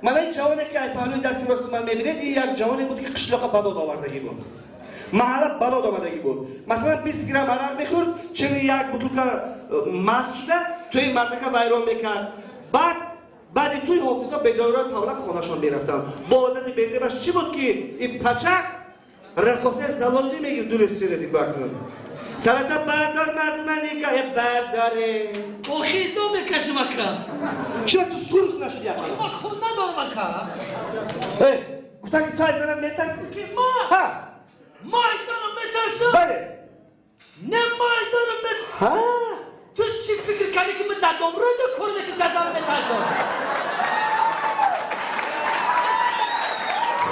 Ман ин ҷавоне ки паҳлӯи дасти рости ман мебинед, ин як ҷавоне буд ки қишлоқа ба дод овардагӣ буд. Маҳалла ба дод омадагӣ буд. Масалан 20 грамм арақ мехӯрд, 41 бутулка маст шуда, тӯи мардака вайрон мекард. Баъди тӯи ҳофизо бедорро тавлак хонашон мерафтанд. Бо одати безебаш чӣ буд ки ин пачак расосе заложӣ мегирд дуруст сирети бакунад. Сарата бардор мардуманика, бардаре. Охи изо мекашим ака. Чиро ту сурх нашуди ака? Ман хун надорам ака. Э, гуфтан ки ту аз занам метарсӣ? Ки ма? Ҳа. Ма аз занам метарсам? Бале. Не, ма аз занам метарсам. Ҳа. Ту чӣ фикр кардӣ ки ман дар домрода кор мекунам, дар занам метарсам?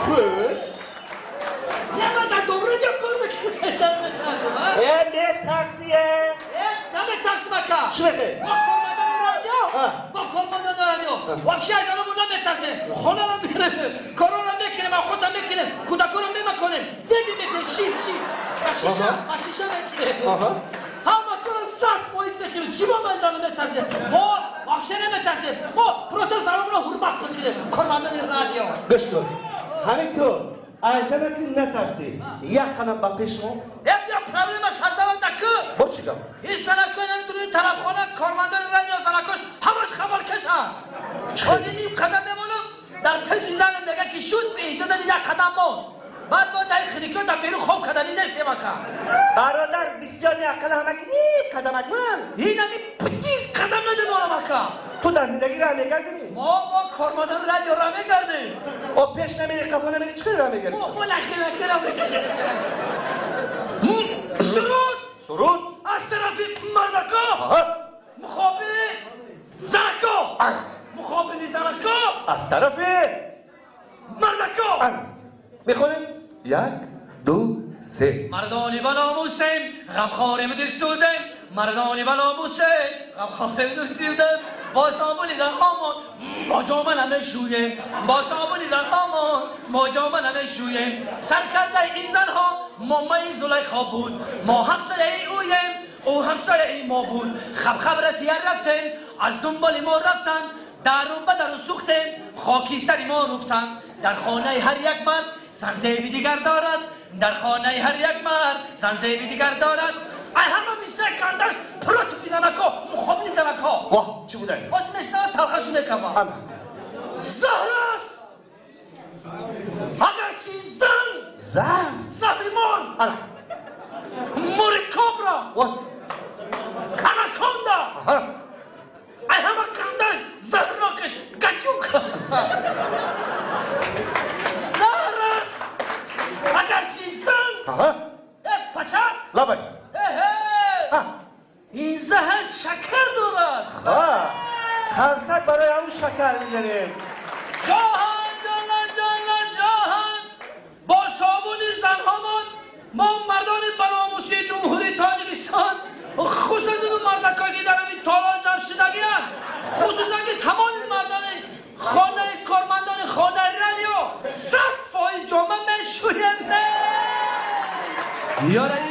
Хуш. Не, ман дар домрода кор мекунам, дар занам метарсам, ҳа? Э, метарсӣ, э? Э, наметарсам ака. Чӣ мехоҳӣ? Ма кормандони радио. Ма кормандони радио. Вообще аз занамон наметарсем. Хонаро меравем, корро мекунем, авқотро мекунем, кӯдаконро мемаконем, деби мекунем, шир, шир. Ба шиша, ба шиша мекунем. Ҳама корро 100% мекунем. Чӣ мо аз занам метарсем? Мо вообще наметарсем. Мо просто занамонро ҳурмат мекунем. Кормандони радио. Гӯш кун. Ҳамин ту аз занат натарсӣ. Як қадам ба пеш мо. Як проблема садама даку. Бо чӣ гап? Ин занакои намедонем тарабхона, кормандони радио занакош ҳамаш хабаркашанд. Ҳозир ним қадам мемонам, дар пеши занам мега ки шуд беэҳтиётан як қадам монд. Баъд мо дар хирико дар берун хоб кардани нестем ака. Бародар, бисёр неаққала ҳамаки ним қадамак ман. Ин ҳами птин қадам намемонам ака. Ту дар зиндагӣ раҳ мегардӣ? Мо кормандони радио раҳ мегардем. О, пеш намери, қафо намери, чӣ қадар раҳ мегардӣ? Мо лахи лахи раҳ мегардем. Суруд! Суруд? Аз тарафи мардако! Муқобили занако! Муқобили занако! Аз тарафи мардако! Мехонем? Як, ду, се. Мардони баломусем, ғамхорем дилсӯзем, мардони баломусем, ғамхорем дилсӯзем, бо собуни занҳомон мо ҷома намешӯем, бо собуни занҳомон мо ҷома намешӯем. Саркардаи ин занҳо момаи Зулайхо буд, мо ҳамсояи ӯем, ӯ ҳамсояи мо буд. Хабхаб Россия рафтем, аз дунболи мо рафтанд, дарун ба дарун сӯхтем, хокистари мо руфтанд. Дар хонаи ҳар як мард занзеби дигар дорад, дар хонаи ҳар як мард занзеби дигар дорад. Ай ҳама бисёр кандаш против занако, муқобили занако. Воҳ, чӣ будай? Боз мешнава талхашу мекавам. Ана. Заҳр аст. Агарчи зан. Зан? Заҳри мор. Ана. Мори кобра. Воҳ. Анаконда. Ай ҳама кандаш заҳрнокаш гадюка. Заҳр аст. Агарчи зан. Э, пачак. Лабай. Эҳе. Ин заҳр шакар дорад. Ҳа. Хансак барои ҳамун шакар мезанем. Ҷоҳан, ҷона, ҷона, ҷоҳан. Бо собуни занҳомон мо мардони баромусии Ҷумҳурии Тоҷикистон, хусусан мардакое ки дар ҳамин толор ҷамъ шудагианд, хусусан ки тамоми мардони хонаи кормандони хонаи радио 100% ҷома мешӯем. Ёраи